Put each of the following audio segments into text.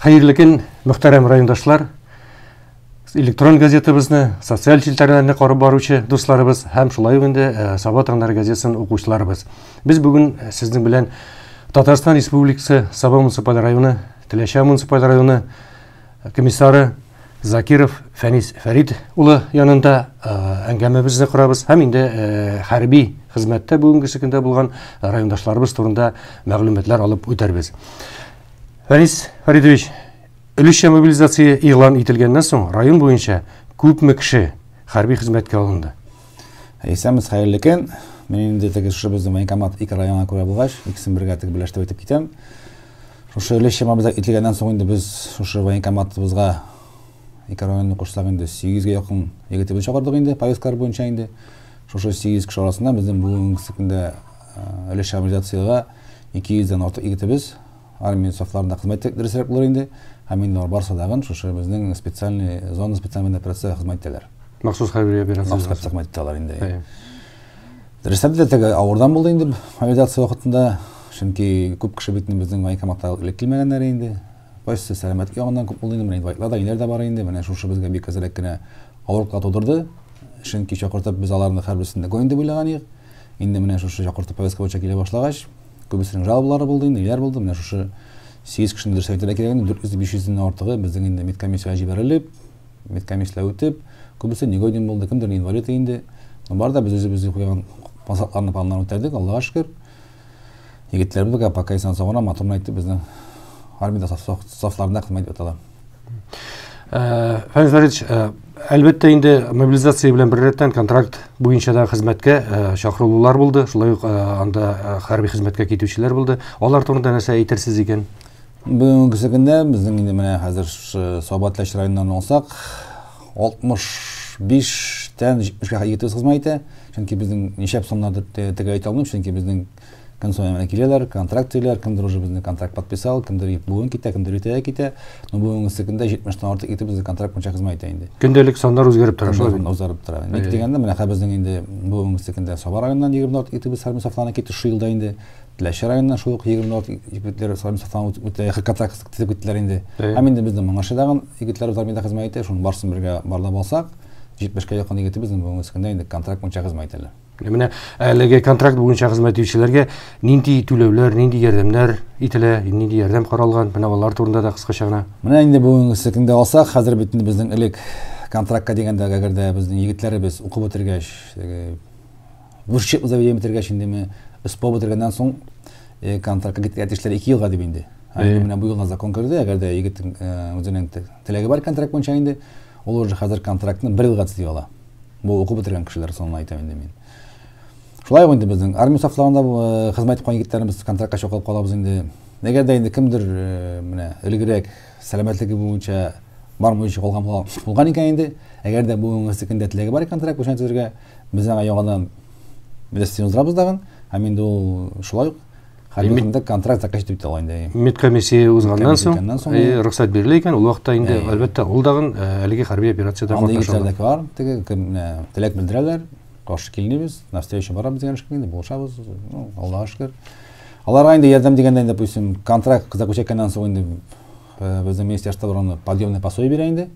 Хәерле көн, мөхтәрәм райондашлар! Электрон газетабызны, социаль челтәрләрне карап баручы дусларыбыз һәм шулай ук инде Саба таңнары газетасын укучыларыбыз. Без бүген сезнең белән Татарстан Республикасы Саба муниципаль районы, Теләчә муниципаль районы комиссары Закиров Фәнис Фәрид улы янында әңгәмәбезне корабыз һәм инде хәрби хезмәттә бүгенгесе көндә булган райондашларыбыз турында мәгълүматлар алып үтәрбез. Фәнис Фәридович, өлешчә мобилизация игълан ителгәннән соң район буенча күпме кеше хәрби хезмәткә алынды? Исәнмесез, хәерле көн. Мин инде теге шушы безнең военкомат ике районга күрә булгач, икесен бергә теге берләштереп әйтеп китәм. Шушы өлешчә мобилизация ителгәннән соң инде без шушы военкоматыбызга ике районны кушсак инде 800гә якын егетебез чакырдык инде повесткалар буенча инде. Шушы 800 кеше арасында безнең бүгенге көндә өлешчә мобилизациягә 200дән артык егетебез армия сафларында хезмәт итә, дөресрәк булыр инде. Һәм инде алар барысы дагын шушы безнең специальный зона специальный военной операция хезмәт итәләр. Махсус хәрби операция. Махсус хәрби хезмәт итәләр инде. Дөрестән дә теге авырдан булды инде мобилизация вакытында, чөнки күп кеше бит безнең военкоматта элек килмәгәннәр инде. Кайсы сәламәтлек ягыннан күп булды инде, менә инвалидлар да, ниләр дә бар инде. Менә шушы безгә бик әзрәк кенә авырлыклар тудырды. Чөнки чакыртып без аларны һәрберсен дә гоин дип уйлаган идек. Инде менә шушы чакыртып повестка буенча килә башлагач, күбесенең жалобалары булды инде, ниләр булды. Менә шушы 8 кешене дөрес әйтергә кирәк инде, 400-500 артыгы безнең инде медкомиссиягә җибәрелеп, медкомиссия үтеп, күбесе негоден булды, кемдер инвалид инде. Но бар да без үзебез куйган максатларны, планнарны үтәдек, Аллага шөкер. Егетләр безгә пока исән сау гына, матур гына итеп безнең армиядә сафларында хезмәт итеп яталар. Фәнис Фәридович, әлбәттә инде мобилизация белән беррәттән контракт буенча да хезмәткә чакырылулар булды, шулай ук анда хәрби хезмәткә китүчеләр булды. Алар турында нәрсә әйтерсез икән? Бүгенге көндә безнең инде менә хәзер Саба Теләче районыннан алсак, 65-тән 70-кә егетебез хезмәт итә. Чөнки безнең ничәп саннар дип теге әйтә алмыйм, чөнки безнең көн саен менә киләләр, контракт төзиләр, кемдер уже безнең контракт подписал, кемдер бүген китә, кемдер иртәгә китә. Но бүгенге көндә 70-тән артык егетебез безнең контракт буенча хезмәт итә инде. Көндәлек саннар үзгәреп тора, шулай бит? Үзгәреп тора. Ник дигәндә, менә хәзер безнең инде бүгенге көндә Саба районыннан 20 артык егетебез хәрби сафларына китте шул елда инде. Теләче районыннан шул ук 20 артык егетләр хәрби сафларына үтә, контракт төзеп киттеләр инде. Һәм инде безнең моңарчы тагын егетләребез армиядә хезмәт итә, шуның барысын бергә барлап алсак, 70-кә якын егетебез бүгенге көндә инде контракт буенча хезмәт итәләр. Менә әлеге контракт буенча хезмәт итүчеләргә нинди түләүләр, нинди ярдәмнәр ителә, нинди ярдәм каралган, менә алар турында да кыскача гына. Менә инде бүгенге көндә алсак, хәзер бит инде безнең элек контрактка дигәндә, әгәр дә безнең егетләребез укып бетергәч, высшее учебное заведение бетергәч индеме, СПО бетергәннән соң контрактка китергә тиешләр 2 елга дип инде. Менә бу елга закон керде, әгәр дә егетнең үзенең теләге бар контракт буенча инде, ул уже хәзер контрактны 1 елга төзи ала. Бу укып бетергән кешеләр санын әйтәм инде мин. Шулай ук инде безнең армия сафларында хезмәт иткән егетләребез контрактка чакырып калабыз инде. Әгәр дә инде кемдер менә элегрәк сәламәтлеге буенча бармыйча калган булган икән инде, әгәр дә бүгенге көндә теләге бар контракт буенча төзергә, без аңа яңадан медицина уздырабыз тагын, һәм инде ул шулай ук хәрби хезмәттә контракт заказ итеп ала инде. Медкомиссия узганнан соң, рөхсәт бирелә икән, ул вакытта инде әлбәттә ул дагын әлеге хәрби операциядә катнаша. Анда егетләр дә бар, теге теләк белдерәләр, каршы килмибез, навстречу барабыз дигән шикелле инде, булышабыз, ну, Аллага шөкер. Аларга инде ярдәм дигәндә инде, допустим, контракт заключать иткәннән соң инде безнең министерство бар, аны подъемный пособие бирә инде.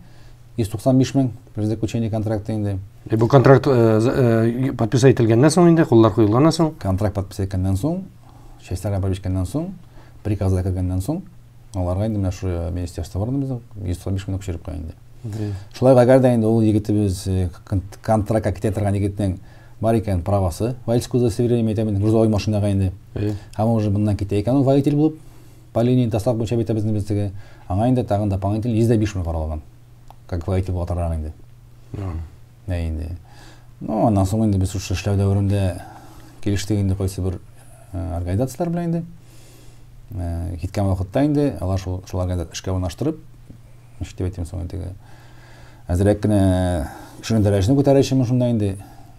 195 мең при заключении контракта инде. Бу контракт подписать ителгәннән соң инде, куллар куелганнан соң? Контракт подписать иткәннән соң, частьләргә барып җиткәннән соң, приказда кергәннән соң, аларга инде менә шул министерство бар безнең, 195 меңне күчереп куя инде. Шулай ук әгәр дә инде ул егетебез контрактка китә торган егетнең бар икән правасы, водительское удостоверение әйтәм инде, грузовой машинага инде. Һәм ул уже моннан китә икән, ул водитель булып, по линии доставка буенча бит безнең без теге, аңа инде тагын дополнительно 105 мең каралган. Как водитель була торган инде. Нә инде. Ну, аннан соң инде без шушы эшләү дәверендә килештек инде кайсы бер организацияләр белән инде. Киткән вакытта инде алар шул организация эшкә урнаштырып, ничек дип әйтим соң инде, әзрәк кенә кешенең дәрәҗәсен күтәрер өчен шунда инде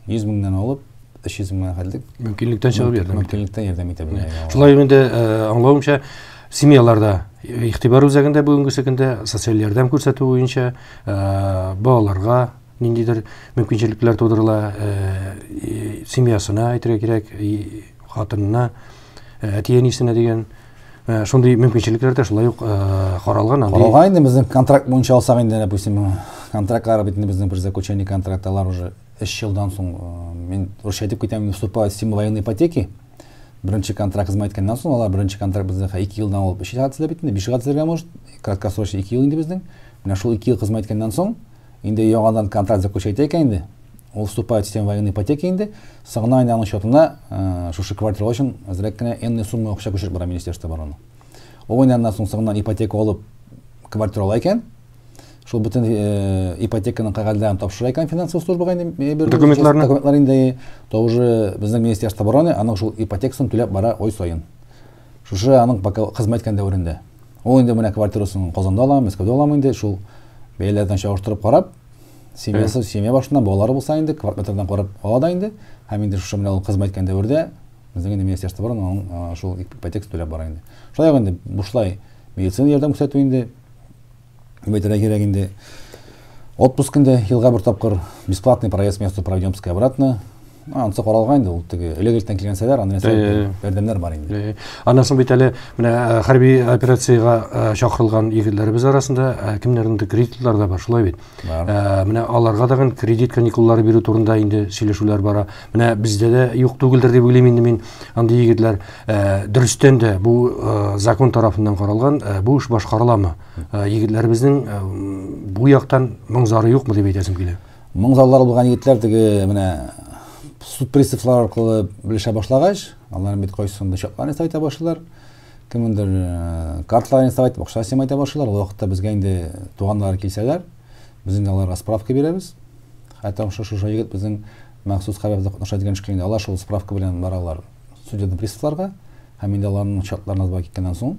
100 меңнән алып 300 меңгә хәтлек мөмкинлектән чыгып ярдәм итә. Мөмкинлектән ярдәм итә белә. Шулай ук инде аңлавымча, семьяларда игътибар үзәгендә бүгенге көндә социаль ярдәм күрсәтү буенча балаларга ниндидер мөмкинчелекләр тудырыла, семьясына әйтергә кирәк, хатынына, әти-әнисенә дигән. Шундый мөмкинчелекләр дә шулай ук каралган. Каралган инде безнең контракт буенча алсак инде, допустим, контрактлар бит инде безнең при заключении контракта алар уже 3 елдан соң, мин русча әйтеп китәм, вступает в силу военной ипотеки. Беренче контракт хезмәт иткәннән соң, алар беренче контракт безнең 2 елдан алып 3 елга төзелә бит инде, 5 елга төзелергә может, краткосрочный 2 ел инде безнең. Менә шул 2 ел хезмәт иткәннән соң, инде яңадан контракт заключать итә икән инде, ул вступает в систему военной ипотеки инде, соңыннан инде аның счетына шушы квартира өчен әзрәк кенә энный сумма акча күчереп бара Министерство обороны. Ул инде аннан соң соңыннан ипотека алып квартира ала икән, шул бөтен ипотеканың кәгазьләрен тапшыра икән финансовый службага инде, документларны. Документлар инде, то уже безнең Министерство обороны аның шул ипотекасын түләп бара ай саен. Шушы аның пока хезмәт иткән дәверендә. Ул инде менә квартирасын Казанда ала, Мәскәүдә ала инде, шул бәяләрдән чагыштырып карап, семьясы, семья башына балалары булса инде, квартметрдан карап ала да инде, һәм инде шушы менә ул хезмәт иткән дәвердә безнең инде Министерство обороны аның шул ипотекасын түләп бара инде. Шулай ук инде бушлай медицина ярдәм күрсәтү инде, әйтергә кирәк инде. Отпуск инде елга бер тапкыр, бесплатный проезд месту проведемская обратно. Ансы каралган инде, ул теге элек-электән килгән сәләр, анда нәрсә ярдәмнәр бар инде. Аннан соң бит әле менә хәрби операциягә чакырылган егетләребез арасында кемнәрнең кредитлар да бар, шулай бит. Менә аларга дагын кредит каникуллары бирү турында инде сөйләшүләр бара. Менә бездә дә юк түгелдер дип уйлыйм инде мин, андый егетләр. Дөрестән дә бу закон тарафыннан каралган, бу эш башкарыламы? Егетләребезнең бу яктан моң-зары юкмы дип әйтәсем килә. Моң-зарлары булган егетләр теге менә суд приставлары аркылы белешә башлагач, алар бит кайсында счетларын исәп итә башлыйлар, кемдер карталарын исәп итеп, акча сыймай итә башлыйлар. Ул вакытта безгә инде туганнары килсәләр, без инде аларга справка бирәбез. Хәтта шушы егет безнең махсус хәбәрдә катнаша дигән шикелле, алар шул справка белән баралар судебный приставларга, һәм инде аларның счетларына барып киткәннән соң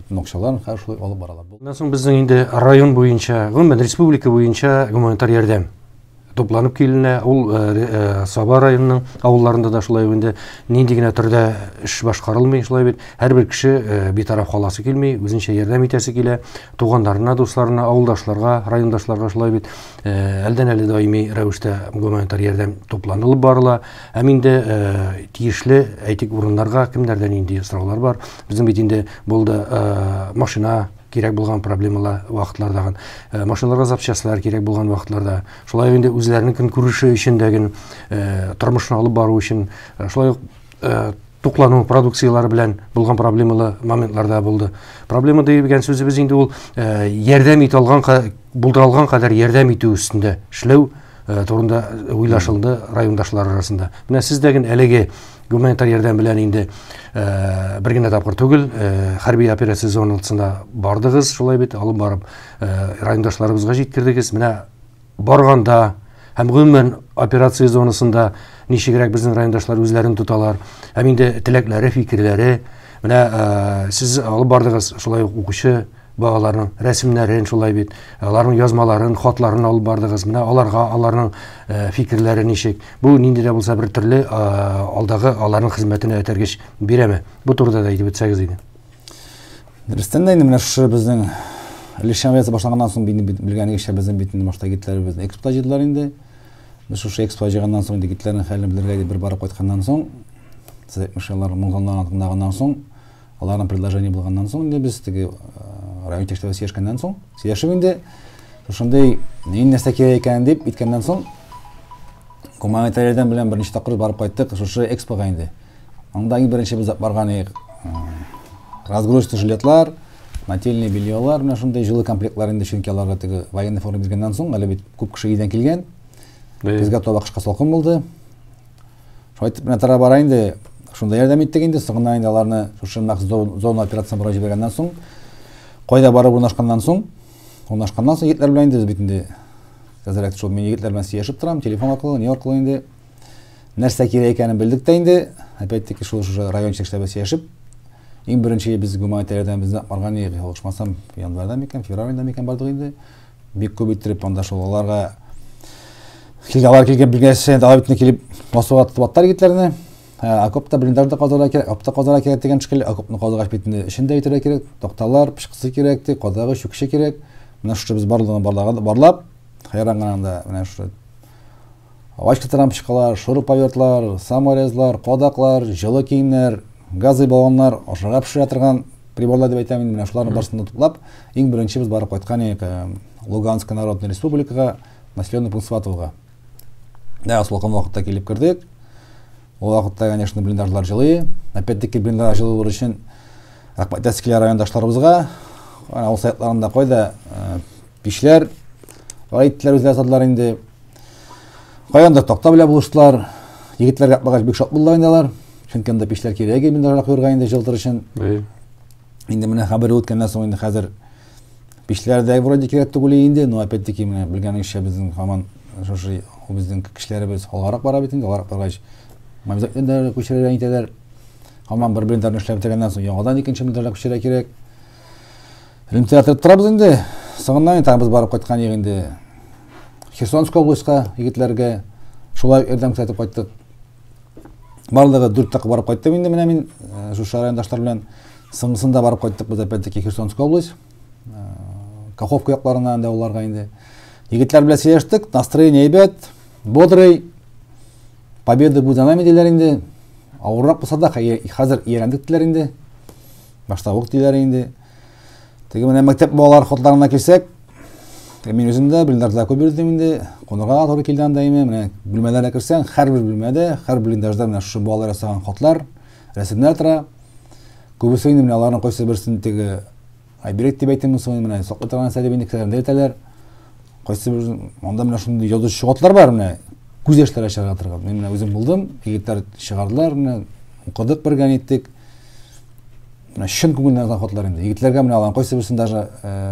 бөтен акчаларын һәр шулай алып баралар. Моннан соң безнең инде район буенча, гомумән республика буенча гуманитар ярдәм тупланып киленә. Ул Саба районының авылларында да шулай инде нинди генә төрдә эш башкарылмый, шулай бит. Һәрбер кеше битараф каласы килми, үзенчә ярдәм итәсе килә, туганнарына, дусларына, авылдашларга, райондашларга шулай бит. Әлдән-әле даими рәвештә гуманитар ярдәм тупланылып барыла. Һәм инде тиешле, әйтик, урыннарга кемнәрдә нинди сораулар бар. Безнең бит инде булды машина кирәк булган проблемалар вакытлардагы, машиналарга запчастьлар кирәк булган вакытларда, шулай инде үзләренең көнкүреше өчен дә, тормышын алып бару өчен, шулай ук туклану продукцияләре белән булган проблемалы моментларда булды. Проблема дигән сүзебез инде ул ярдәм итә алган, булдыра алган кадәр ярдәм итү өстендә эшләү турында уйлашылды райондашлар арасында. Менә сез дә генә әлеге гуманитар ярдәм белән инде бер генә тапкыр түгел, хәрби операция зонасында бардыгыз, шулай бит, алып барып райондашларыбызга җиткердегез. Менә барганда һәм гомумән операция зонасында ничегрәк безнең райондашлар үзләрен тоталар, һәм инде теләкләре, фикерләре. Менә сез алып бардыгыз шулай ук укучы балаларның рәсемнәрен, шулай бит, аларның язмаларын, хатларын алып бардыгыз. Менә аларга аларның фикерләре ничек? Бу нинди дә булса бер төрле алдагы аларның хезмәтенә этәргеч бирәме? Бу турыда да әйтеп үтсәгез иде. Дөрестән дә инде менә шушы безнең Лишен авиация башланганнан соң инде белгәнегезчә безнең бит инде башта егетләребезне экспортка җыйдылар инде. Без шушы экспортка җыйганнан соң инде егетләрнең хәлен белергә дип бер барып кайтканнан соң, сез әйтмешәләр, моңганнарын тыңлаганнан соң, аларның предложение булганнан соң инде без теге район җитәкчеләре сөйләшкәннән соң, сөйләшеп инде шушындый ни нәрсә кирәк икәнен дип әйткәннән соң, гуманитар ярдәм белән берничә тапкыр барып кайттык шушы экспога инде. Анда иң беренче без барган идек, разгрузочный жилетлар, нательный бельелар, менә шундый җылы комплектлар инде, чөнки аларга теге военный форма биргәннән соң, әле бит күп кеше өйдән килгән. Безгә таба кышка салкын булды. Шулай итеп менә тора бара инде, шунда ярдәм иттек инде, соңыннан инде аларны шушы махсус зона операциясенә барып җибәргәннән соң, кайда барып урнашканнан соң, урнашканнан соң егетләр белән инде без бит инде әзрәк шул мин егетләр белән сөйләшеп торам, телефон аркылы, ни аркылы инде нәрсә кирәк икәнен белдек тә инде, опять-таки шул шушы район җитәкчеләре белән сөйләшеп, иң беренче без гуманитар ярдәм безне барган идек, ялгышмасам, январьда микән, февраль микән бардык инде. Бик күп иттереп анда шул аларга килгән, алар килгән белгәч, инде алар бит килеп басуга тотып аттылар егетләрне. Окопта блиндажда казырга кирәк, окопта казырга кирәк дигән шикелле, окопны казыгач бит инде эчен дә итәргә кирәк, такталар, пычкысы кирәк, ди, кадагы, чүкече кирәк. Менә шушы без барлыгын барлап, хайран гына анда менә шушы агач кытырган пычкылар, шуруповертлар, саморезлар, кадаклар, җылы киемнәр, газовый баллоннар, ашарга пешерә торган приборлар дип әйтәм инде, менә шуларны барысын да туплап, иң беренче без барып кайткан идек Луганская Народная Республикага, населенный пункт Сватовога. Да, салкын вакытта килеп кердек. Ул вакытта, конечно, блиндажлар җылы. Опять-таки блиндаж җылы булыр өчен рәхмәт әйтәсе килә райондашларыбызга. Авыл сайтларында кайда пишләр әйттеләр, үзләре ясадылар инде. Каяндыр такта белән булыштылар. Егетләргә атлагач бик шат булдылар инде алар. Чөнки анда пишләр кирәк иде блиндажга куярга инде җылытыр өчен. Инде менә хәбәр үткәннән соң инде хәзер пишләр дә вроде кирәк түгел инде, но опять-таки менә белгәнегезчә безнең һаман шушы безнең кешеләребез алгарак бара бит инде, алгарак баргач обязательно күчерергә итәләр. Һаман бер блиндарны эшләп бетергәннән соң яңадан икенче блиндарга күчерергә кирәк. Элемтәгә торып торабыз инде. Соңыннан инде без барып кайткан идек инде Херсонская областька егетләргә шулай ярдәм күрсәтеп кайттык. Барлыгы 4 тапкыр барып кайттым инде менә мин шушы райондашлар белән. Соңгысында барып кайттык без опять-таки Херсонская область. Каховка якларына инде уларга инде. Егетләр белән сөйләштек, настроение әйбәт, бодрый. Победа будет за нами диләр инде. Авыррак булса да, хәзер ияләндек диләр инде. Башта ук диләр инде. Теге менә мәктәп балалар хатларына килсәк, мин үзем дә блиндажда күп йөрдем инде. Кунырга туры килде анда име. Менә бүлмәләргә керсәң, һәрбер бүлмәдә, һәр блиндажда менә шушы балалар ясаган хатлар, рәсемнәр тора. Күбесе инде менә аларның кайсы берсен теге Айберек дип әйтәм соң менә саклый торган нәрсә дип инде кешеләр әйтәләр. Кайсы бер анда менә шундый язучы хатлар бар менә күз яшьләре чыга торган. Мин менә үзем булдым, егетләр чыгардылар, менә укыдык бергә ниттек. Менә чын күңелдән язган хатлар инде. Егетләргә менә аларның кайсы берсен даже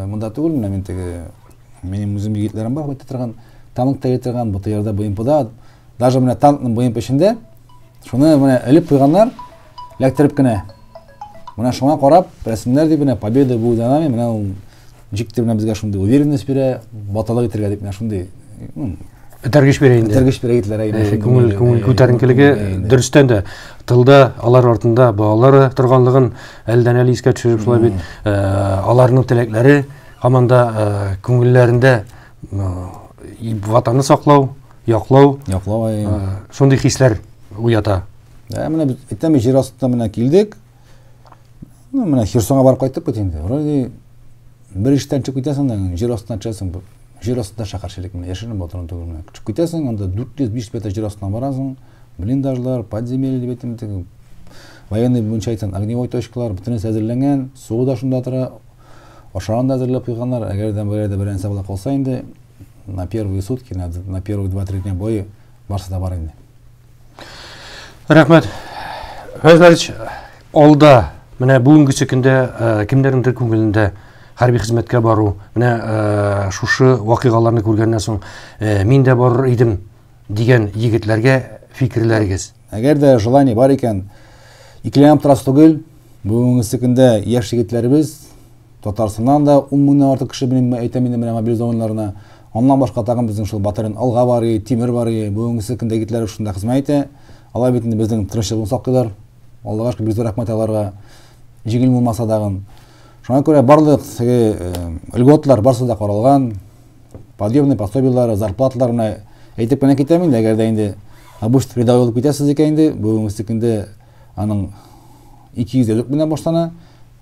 монда түгел, менә мин теге минем үзем егетләрем бар, әйтә торган, танкта йөри торган, БТРда, БМПда, даже менә танкның БМП эчендә шуны менә элеп куйганнар, эләктереп кенә. Менә шуңа карап, рәсемнәр дип менә победа будет за нами, менә ул ничек тә менә безгә шундый уверенность бирә, батырлык итәргә дип менә шундый этәргеч бирә инде. Этәргеч бирә егетләр, әйе. Күңел күңел күтәренкелеге дөрестән дә тылда алар артында балалары торганлыгын әлдән-әле искә төшереп шулай бит, аларның теләкләре һаман да күңелләрендә ватанны саклау, яклау, яклау, шундый хисләр уята. Ә менә без әйтәм, җир астында менә килдек. Ну, менә Херсонга барып кайттык бит инде. Вроде бер эштән чыгып китәсең дә, җир астына төшәсең. Җир астында шәһәрчелек менә яшерен батырын түгел менә. Чыгып китәсең, анда 405 метр җир астына барасың. Блиндажлар, подземелье дип әйтәм, теге военный буенча әйтсәң, огневой точкалар, бөтенесе әзерләнгән, суы да шунда тора, ашарын да әзерләп куйганнар. Әгәр дә бер дә бер нәрсә була калса инде, на первые сутки, на первые 2-3 дня боя барысы да бар инде. Рәхмәт. Фәйз алда менә бүгенге көндә кемнәрнеңдер күңелендә хәрби хезмәткә бару, менә шушы вакыйгаларны күргәннән соң мин дә барыр идем дигән егетләргә фикерләрегез. Әгәр дә желание бар икән, икеләнеп торасы түгел. Бүгенге көндә яшь егетләребез Татарстаннан да 10 меңнән артык кеше белән әйтәм инде менә мобилизованнарына. Аннан башка тагын безнең шул батальон Алга бар, Тимер бар, бүгенге көндә егетләр шунда хезмәт итә. Алар бит инде безнең тырышлыгын саклыйлар. Аллага шөкер, бик зур рәхмәт аларга. Җиңел булмаса дагын. Шуңа күрә барлык теге льготлар барысы да каралган. Подъемный пособиелар, зарплаталар менә әйтеп кенә китәм инде, әгәр дә инде обычный рядовой булып китәсез икән инде, бүгенге көндә аның 250 меңнән башлана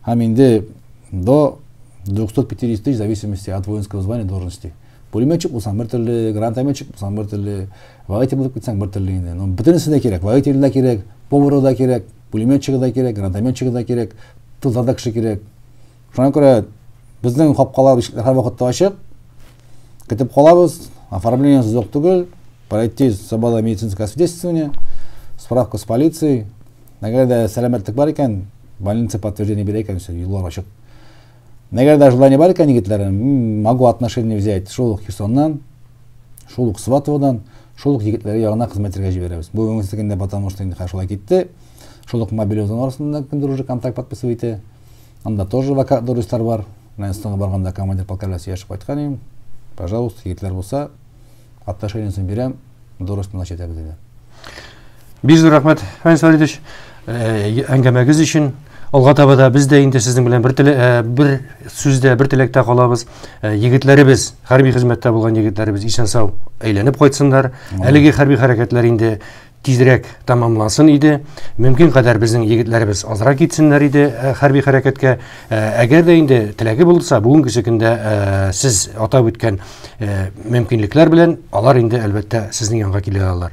һәм инде до 250 тысяч в зависимости от воинского звания, должности. Пулеметчик булсаң бер төрле, гранатометчик булсаң бер төрле, водитель булып китсәң бер төрле инде. Но бөтенесе дә кирәк. Водитель дә кирәк, повар да кирәк, пулеметчик да кирәк, гранатометчик да кирәк, тылда да кеше кирәк. Шуңа күрә безнең капкалар ишекләр һәрвакытта ачык. Көтеп калабыз. Оформление юк түгел. Пройти Сабада медицинское освидетельствование, справка с полицией. Әгәр дә сәламәтлек бар икән, больница подтверждение бирә икән, все, юллар ачык. Әгәр дә желание бар икән егетләр, могу отношение взять шул ук Херсоннан, шул ук Сватоводан, шул ук егетләр ягына хезмәт итәргә җибәрәбез. Бүгенге көндә потому что инде шулай китте. Шул ук мобилизован арасында кемдер уже контракт подписывать итә. Анда тоже вакант должностьлар бар. Менә соңгы барганда командир полка белән сөйләшеп кайткан идем. Пожалуйста, егетләр булса, отношениесен бирәм, должность назначить итәбез диде. Бик зур рәхмәт, Фәнис Фәритович, әңгәмәгез өчен. Алга таба да без дә инде сезнең белән бер теле, бер сүздә, бер теләктә калабыз. Егетләребез, хәрби хезмәттә булган егетләребез исән-сау әйләнеп кайтсыннар. Әлеге хәрби хәрәкәтләр инде тизрәк тәмамлансын иде. Мөмкин кадәр безнең егетләребез азрак китсеннәр иде э, хәрби хәрәкәткә. Э, әгәр дә инде теләге булса, бүгенге көндә э, сез атап үткән мөмкинлекләр белән алар инде әлбәттә сезнең янга килә алалар.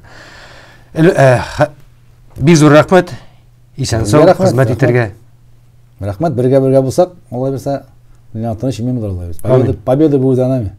Бик зур рәхмәт. Исән сау хезмәт итәргә. Рәхмәт, бергә бергә булсак, алай булса, дөнья тыныч имин булыр алай. Победа, победа будет за нами.